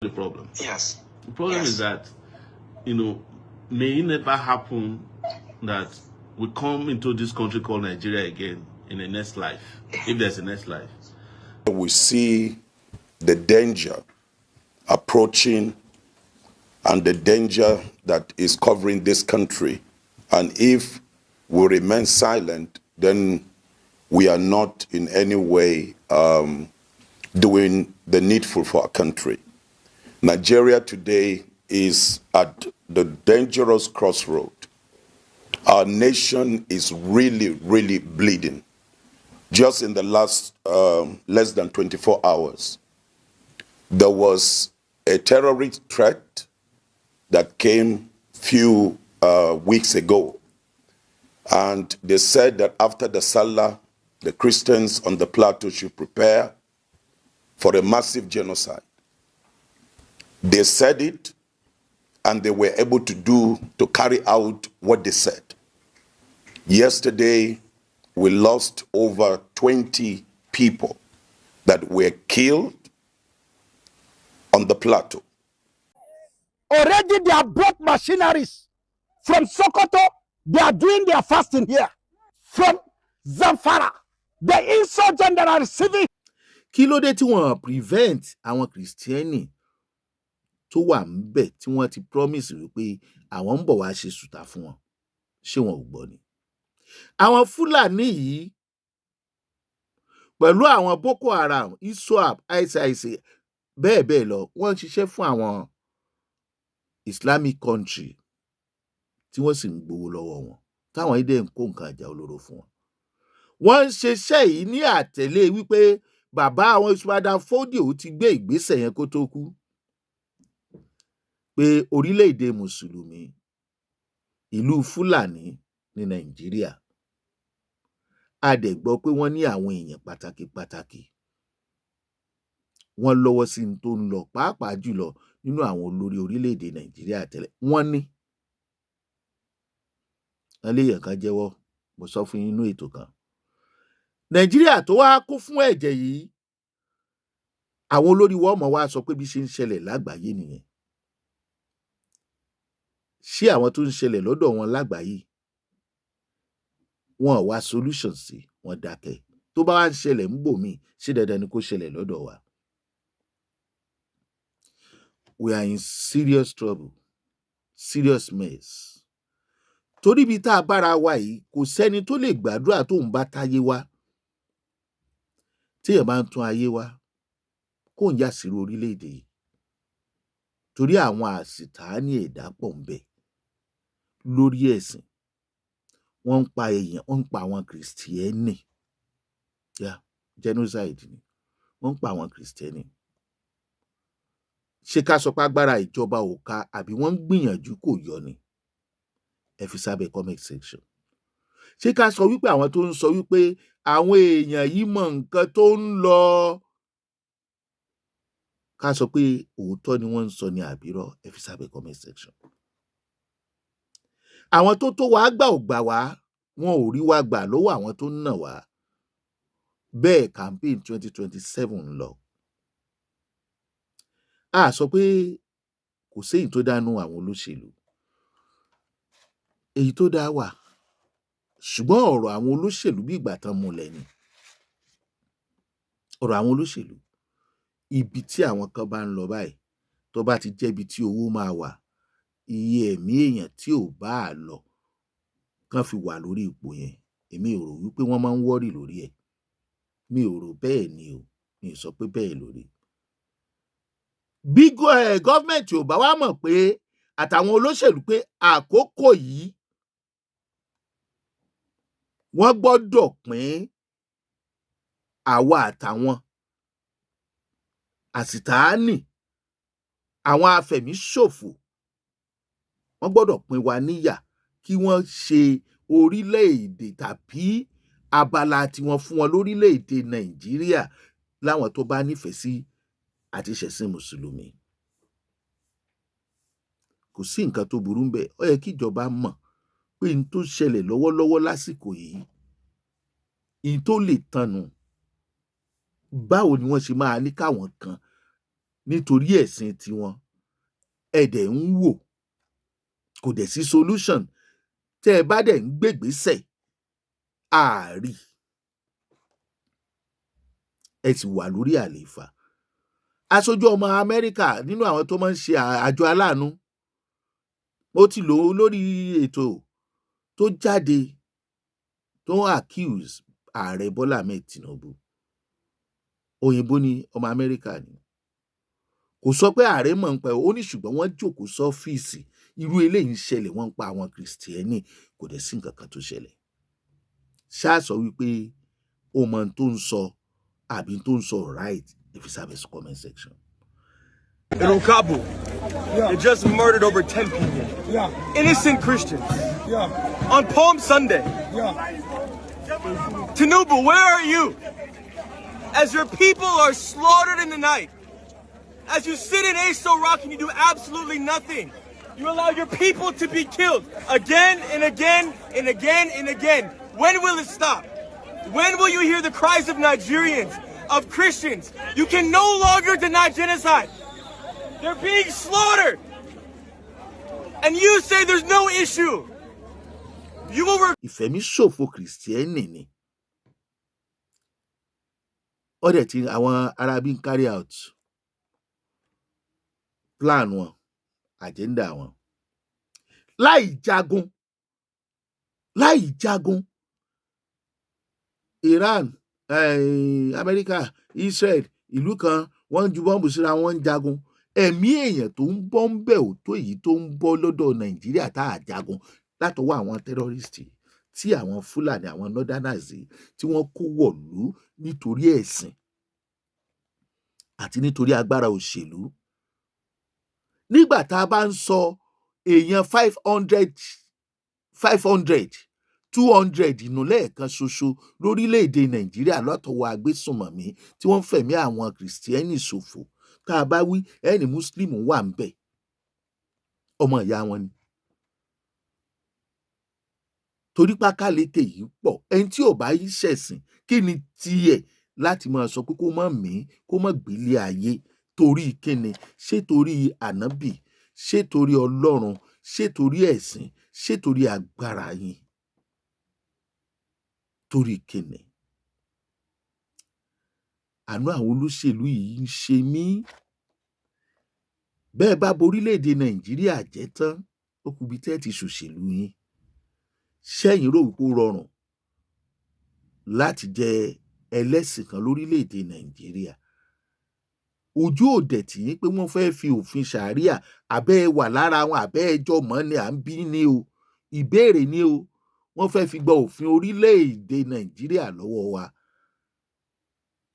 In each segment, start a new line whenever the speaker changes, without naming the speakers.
the problem. The problem is that, may it never happen that we come into this country called Nigeria again in the next life, if there's a next life.
We see the danger approaching and the danger that is covering this country. And if we remain silent, then we are not in any way doing the needful for our country. Nigeria today is at the dangerous crossroad. Our nation is really, really bleeding. Just in the last less than 24 hours, there was a terrorist threat that came few weeks ago. And they said that after the Salah, the Christians on the plateau should prepare for a massive genocide. They said it, and they were able to carry out what they said. Yesterday, we lost over 20 people that were killed on the plateau.
Already they have brought machineries from Sokoto. They are doing their fasting here. From Zamfara, the insurgents that are receiving
Kí ló dé tí wọ́n prevent àwọn Kìrìsìtẹ́nì tó wà ńbẹ̀ tí wọ́n ti promise wípé àwọn ń bọ̀ wá ṣe sùtà fún wọn? Ṣé wọn ò gbọ́ ni? Àwọn Fúlàní yìí pẹ̀lú àwọn Boko Haram, ISWAP, ISIS, bẹ́ẹ̀ bẹ́ẹ̀ lọ, wọ́n ń ṣiṣẹ́ fún àwọn Islamic country tí wọ́n sì ń gbowó lọ́wọ́ wọn, táwọn yìí dẹ̀ ń kó nǹkan ìjà olóró fún wọn. Wọ́n ń ṣiṣẹ́ yìí ní àtẹ̀lé wípé bàbá àwọn Usman Dan Fodio ti gbé ìgbésẹ̀ yẹn kó tó kú, pé orílẹ̀-èdè Mùsùlùmí, ìlú Fúlàní ní Nàìjíríà. A dẹ̀ gbọ́ pé wọ́n ní àwọn èèyàn pàtàkì pàtàkì wọ́n lọ́wọ́ sí n tó ń lọ, pàápàá jùlọ nínú àwọn olórí orílẹ̀-èdè Nàìjíríà tẹ́lẹ̀. Wọ́n ní wọ́n léèyàn kan jẹ́wọ́. Mo sọ fún yín nínú ètò kan, Nàìjíríà tó wá kún fún ẹ̀jẹ̀ yìí, àwọn olórí wa ọmọ wa sọ pé bí ṣe ń ṣẹlẹ̀ lágbàáyé nìyẹn. Ṣé àwọn tó ń ṣẹlẹ̀ lọ́dọ̀ wọn lágbàáyé, wọn ò wá solution sí, wọn dákẹ́? Tó bá wá ń ṣẹlẹ̀ ńbòmíì, ṣé dandan ni kó ṣẹlẹ̀ lọ́dọ̀ wa? We are in serious trouble, serious mess, torí ibi tá a bára wa yìí, kò sẹ́ni tó lè gbàdúrà tóun bá táyé wá, téèyàn bá ń tún ayé wá, kóun yà sírú orílẹ̀-èdè yìí, torí àwọn àsìtáàní ẹ̀dá pọ̀ ńbẹ lórí ẹ̀sìn. Wọ́n ń pa èèyàn, wọ́n ń pa àwọn Kìrìsìtẹ́nì. Yeah, genocide ni. Wọ́n ń pa àwọn Kìrìsìtẹ́nì. Ṣé ká sọ pé agbára ìjọba ò ká, àbí wọ́n ń gbìyànjú kò yọ ni? Ẹ fi sábẹ́ comment section. Ṣé ká sọ wípé àwọn tó ń sọ wípé àwọn èèyàn yìí mọ nǹkan tó ń lọ, ká sọ pé òótọ́ ni wọ́n ń sọ ni, àbírọ́? Ẹ fi sábẹ́ comment section. Àwọn tó tó wàá gbà ò gbà wá, wọn ò rí wa gbà lọ́wọ́ àwọn tó ń nà wá. Bẹ́ẹ̀ campaign 2027 ń lọ. A sọ pé kò séyìí tó dánú àwọn olóṣèlú, èyí tó dáa wà, ṣùgbọ́n ọ̀rọ̀ àwọn olóṣèlú, bí ìgbà tán múlẹ̀ ni ọ̀rọ̀ àwọn olóṣèlú. Ibi tí àwọn kan bá ń lọ báyìí, tó bá ti jẹ́ ibi tí owó máa wà, iye ẹ̀mí èèyàn tí ò bá a lọ kán fi wà lórí ipò yẹn, èmi ò rò wípé wọ́n máa ń worry lórí ẹ̀. Mi ò rò bẹ́ẹ̀ ni o, mi ò sọ pé bẹ́ẹ̀ lórí. Bí gọ́ọ̀mẹ̀ntì ò bá wá mọ̀ pé àtàwọn olóṣèlú pé àkókò yìí wọ́n gbọ́dọ̀ pín àwa àtàwọn àsìtáàní, àwọn afẹ̀míṣòfò, wọ́n gbọ́dọ̀ pín wa níyà kí wọ́n ṣe orílẹ̀-èdè tàbí abala tiwọn fún wọn lórílẹ̀-èdè Nàìjíríà láwọn tó bá nífẹ̀ẹ́ sí àti ṣẹ̀sìn Mùsùlùmí. Kò sí nǹkan tó burú ńbẹ̀. Ó yẹ kí ìjọba mọ̀ pé n tó ṣẹlẹ̀ lọ́wọ́lọ́wọ́ lásìkò yìí, n tó lè tanù. Báwo ni wọ́n ṣe máa ní káwọn kan Nítorí ẹ̀sìn tiwọn, ẹ dẹ̀ ń wò, kò dẹ̀ sí solution. Tẹ́ ẹ bá dẹ̀ ń gbégbèésẹ̀, àárí ẹ sì wà lórí àlééfà. Aṣojú ọmọ Amẹ́ríkà nínú àwọn tó máa ń ṣe àjọ aláàánú, mo ti lò ó lórí ètò, tó jáde tó ń accuse Ààrẹ Bọ́lá Ahmed Tinubu. Òyìnbó ni, ọmọ Amẹ́ríkà ni. Kò sọ pé ààrẹ mọ̀ ń pa ẹ̀. Ó ní ṣùgbọ́n wọ́n jókòó sọ́fíìsì, irú eléyìí ń ṣẹlẹ̀, wọ́n ń pa àwọn Kìrìsìtẹ́nì, kò dẹ̀ sí nǹkan kan tó ṣẹlẹ̀. Ṣáà sọ wípé ó mọ ohun tó ń sọ àbí tó ń sọ right? Ẹ fi sábẹ́ comment section.
In Rukabu, they just murdered over 10 people. Innocent Christians. On Palm Sunday. Tinubu, where are you? As your people are slaughtered in the night, as you sit in Aso Rock and you do absolutely nothing, you allow your people to be killed again and again and again and again. When will it stop? When will you hear the cries of Nigerians, of Christians? You can no longer deny genocide. They're being slaughtered. And you say there's no issue. You will
Ìfẹ̀míṣòfò Kìrìsìtẹ́nì ni. Ó dẹ̀ ti àwọn arábí ń carry out plan wọn, agenda wọn, láì jagun, láì jagun. Iran, Amẹ́ríkà, Israel, ìlú kan, wọ́n ń ju bọ́ǹbù síra, wọ́n ń jagun. Ẹ̀mí èèyàn tó ń bọ́ ń bẹ̀ ò tó èyí tó ń bọ́ lọ́dọ̀ Nàìjíríà tá a jagun látọwọ́ àwọn terrorist tí àwọn Fúlàní, àwọn northerners yìí, tí wọ́n kó wọ̀lú nítorí ẹ̀sìn àti nítorí agbára òṣèlú. Nígbà tá a bá ń sọ èèyàn 500, 500, 200 nù lẹ́ẹ̀kan ṣoṣo lórílẹ̀‐èdè Nàìjíríà látọwọ́ agbésùnmọ̀mí tí wọ́n ń fẹ̀mí àwọn Kìrìsìtẹ́nì ṣòfò, tá a bá wí, ẹni Muslim wà ń bẹ̀, ọmọ ìyá wọn ni. Torí pákáleke yìí pọ̀. Ẹni tí ò bá yí ṣẹ̀sìn, kí ni tiẹ̀ láti máa sọ pé kó má mí, kó má gbélé ayé? Torí kíni? Ṣé torí Ànábì? Ṣé torí Ọlọ́run? Ṣé torí ẹ̀sìn? Ṣé torí agbára yín? Torí kíni? Àánú àwọn olóṣèlú yìí ń ṣe mí. Bẹ́ẹ̀ bá borílẹ̀-èdè Nàìjíríà jẹ́ tán, ó kù bí tẹ́ ẹ ti ṣòṣèlú yín. Ṣẹ́yìn rò wípé ó rọrùn láti jẹ ẹlẹ́sìn kan lórílẹ̀-èdè Nàìjíríà? Ojú òdẹ̀ tì yín pé wọ́n fẹ́ẹ́ fi òfin ṣàríà abẹ́ ẹ wà lára wọn, àbẹ́ ẹjọ́ mọ́ ni à ń bí ní o. Ìbéèrè ni o. Wọ́n fẹ́ẹ́ fi gba òfin orílẹ̀-èdè Nàìjíríà lọ́wọ́ wa,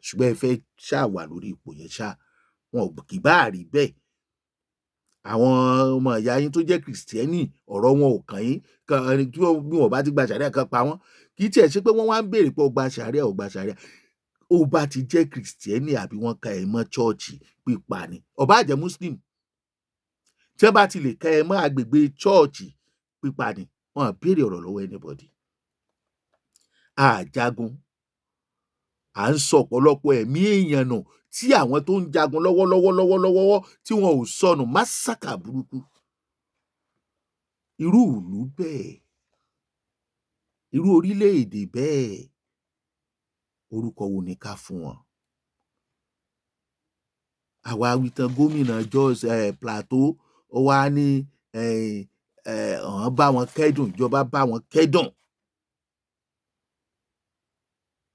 ṣùgbọ́n ẹ fẹ́ ṣáà wà lórí ipò yẹn ṣá. Wọn ò kì bá rí bẹ́ẹ̀. Àwọn ọmọ ìyá yín tó jẹ́ Kìrìsìtẹ́nì, ọ̀rọ̀ wọn ò kàn yín. Kan tí bí wọn bá ti gba ṣàríà, kan pa wọ́n. Kì í tiẹ̀ ṣe pé wọ́n wá ń béèrè pé ó gba ṣàríà, ó gba ṣàríà. Ó bá ti jẹ́ Kìrìsìtẹ́nì àbí wọ́n ka ẹ̀ mọ́ chọ́ọ̀chì, pípa ni. Ó bá jẹ́ Muslim, tí wọ́n bá ti lè ka ẹ mọ́ agbègbè chọ́ọ̀chì, pípa ni. Wọn à béèrè ọ̀rọ̀ lọ́wọ́ anybody. Àjagun, à ń sọ ọ̀pọ̀lọpọ̀ ẹ̀mí èèyàn nù tí àwọn tó ń jagun lọ́wọ́lọ́wọ́ lọ́wọ́lọ́wọ́ tí wọn ò sọnù. Massacre burúkú, irú ìlú bẹ́ẹ̀, irú orílẹ̀-èdè bẹ́ẹ̀, orúkọ wo ni ká fún wọn? Àwa wí tán, gómìnà Jos, Plateau, ó wá ní ọ̀hún bá wọn kẹ́dùn, ìjọba bá wọn kẹ́dùn,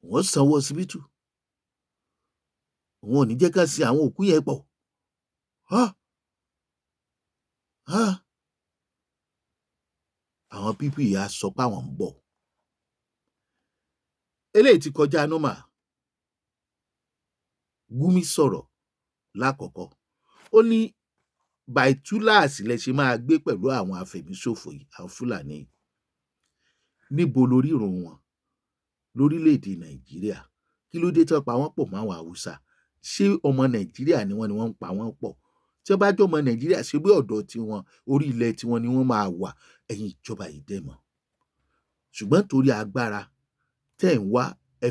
wọ́n sanwó ọsibítù, òun ò ní jẹ́ ká sin àwọn òkú yẹn pọ̀. Huh? Huh? Àwọn people yìí á sọ pé àwọn ń bọ̀. Eléyìí ti kọjá normal. Gumi sọ̀rọ̀ lákọ̀ọ́kọ́, ó ní by túláàsì lẹ ṣe máa gbé pẹ̀lú àwọn afẹ̀míṣòfò yìí, àwọn Fúlàní yìí. Níbo lorírun wọn lórílẹ̀‐èdè Nàìjíríà? Kí ló dé tán pa wọ́n pọ̀ mọ́ àwọn Haúsá? Ṣé ọmọ Nàìjíríà ni wọ́n ni wọ́n ń pa wọ́n pọ̀? Tí wọ́n bá jẹ́ ọmọ Nàìjíríà, ṣe bí ọ̀dọ̀ tiwọn, orí ilẹ̀ tiwọn ni wọ́n máa wà? Ẹ̀yin ìjọba yìí dẹ̀ mọ̀, ṣùgbọ́n torí agbára tẹ́ ń wá, ẹ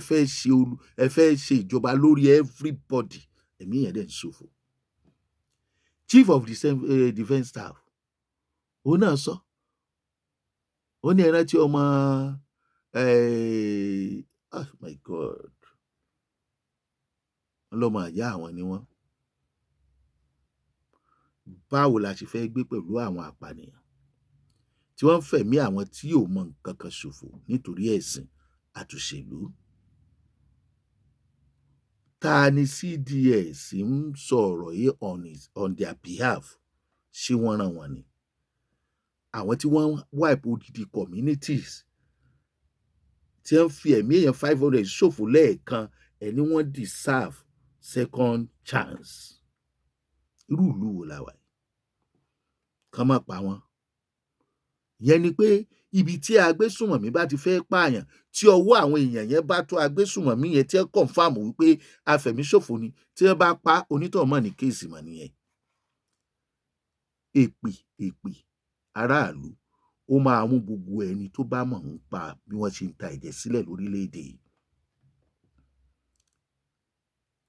fẹ́ ṣe ìjọba lórí everybody, ẹ̀mí yẹn dẹ̀ ń ṣòfò. Chief of the defence staff, òun náà sọ, ó ní ẹ rántí ọmọ, oh my God, ọlọ́mọ ìyá àwọn ni wọ́n. Báwo la ṣe fẹ́ gbé pẹ̀lú àwọn apànìyàn tí wọ́n ń fẹ̀mí àwọn tí ò mọ nǹkan kan ṣòfò nítorí ẹ̀sìn àtòṣèlú? Ta ni CDS ń sọ ọ̀rọ̀ yìí on their behalf? Ṣé wọ́n rán wọn ni? Àwọn tí wọ́n wipe odidi communities, tí wọ́n fi ẹ̀mí èèyàn 500 ṣòfò lẹ́ẹ̀kan, ẹni wọ́n deserve second chance. Irú ìlú wo la wà yìí? Kán má pa wọ́n. Ìyẹn ni pé ibi tí agbésùmọ̀mí bá ti fẹ́ pààyàn, tí ọwọ́ àwọn èèyàn yẹn bá tó agbésùmọ̀mí yẹn, tí wọ́n confirm wípé afẹ̀míṣòfò ni, tí wọ́n bá pa onítọ̀hún, mọ̀ ní case mọ̀ nìyẹn. Èpè èpè aráàlú, ó máa mú gbogbo ẹni tó bá mọ̀ ń pa bí wọ́n ṣe ń ta ẹ̀jẹ̀ sílẹ̀ lórílẹ̀‐èdè yìí.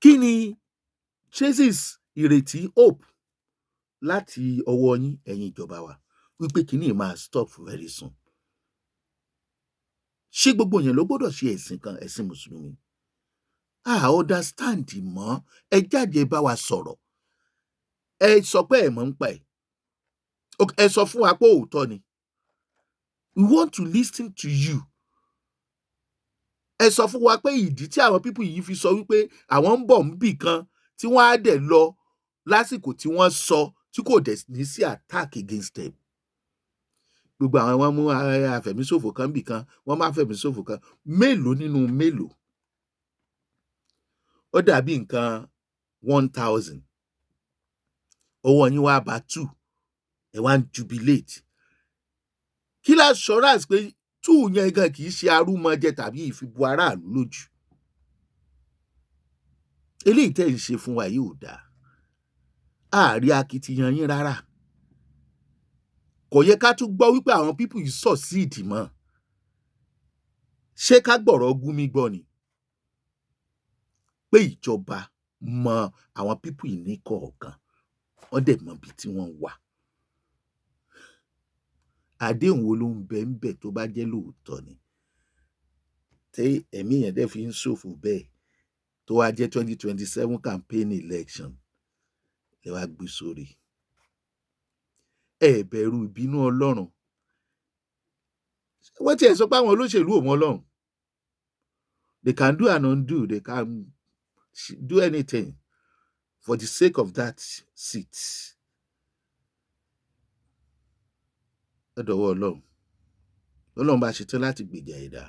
Kí ni traces ìrètí, hope, láti ọwọ́ yín, ẹ̀yin ìjọba wa, wípé kíní yìí máa stop very soon? Ṣé gbogbo èèyàn ló gbọ́dọ̀ ṣe ẹ̀sìn kan, ẹ̀sìn mùsùlùmí? A understand mọ́. Ẹ jáde bá wa sọ̀rọ̀. Ẹ sọ pé ẹ mọ̀ ń pa ẹ̀. Ẹ sọ fún wa pé òótọ́ ni. We want to listen to you. Ẹ sọ fún wa pé ìdí tí àwọn people yìí fi sọ wípé àwọn ń bọ̀ ń bì kan, tí wọ́n á dẹ̀ lọ lásìkò tí wọ́n sọ, tí kò dẹ̀ ní sí attack against them. Gbogbo àwọn wọn mú àfẹ̀míṣòfò kan bì kan, wọ́n má fẹ̀míṣòfò kan, mélòó nínú mélòó? Ó dàbí nǹkan 1,000, ọwọ́ yín wá bá two, ẹ wá ń jubilate. Kí la assurance pé two yẹn gan kì í ṣe arúmọjẹ tàbí ìfibú aráàlú lójú? Eléyìí tẹ́ ń ṣe fún wa yìí ò dáa. Àárí akitiyan yín rárá. Kò yẹ ká tún gbọ́ wípé àwọn people yìí succeed mọ́. Ṣé ká gbọ̀rọ̀ Gumi gbọ́ ni pé ìjọba mọ àwọn people yìí ní kọ̀ọ̀kan, wọ́n dẹ̀ mọ ibi tí wọ́n wà? Àdéhùn wo ló ń bẹ ń bẹ? Tó bá jẹ́ lóòótọ́ ni tí ẹ̀mí yẹn dẹ̀ fi ń ṣòfò bẹ́ẹ̀, tó wá jẹ́ 2027 campaign election lẹ wá gbé sórí, ẹ bẹ̀rù ìbínú Ọlọ́run? Wọ́n tiẹ̀ sọ pé àwọn olóṣèlú ò mọ Ọlọ́run. They can do and undo, they can do anything for the sake of that seat. Ẹ dọ̀wọ́ Ọlọ́run. Ọlọ́run bá ṣetán láti gbèjà ẹ̀dá,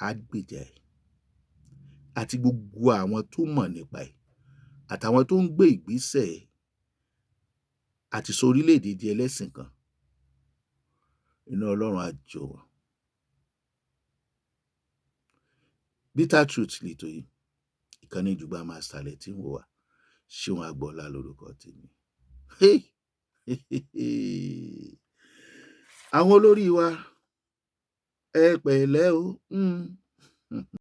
á gbèjà ẹ̀, àti gbogbo àwọn tó mọ̀ nípa ẹ̀, àtàwọn tó ń gbé ìgbésẹ̀ àti sọ orílẹ̀-èdè di ẹlẹ́sìn kan. Iná Ọlọ́run á jó wọn. Bitter Truth lètò yìí, ìkànnì Jùgbà Master lẹ tí ń wò wá. Ṣéun Agboola lórúkọ tèmi. Àwọn olórí wa, ẹ pẹ̀lẹ́ o.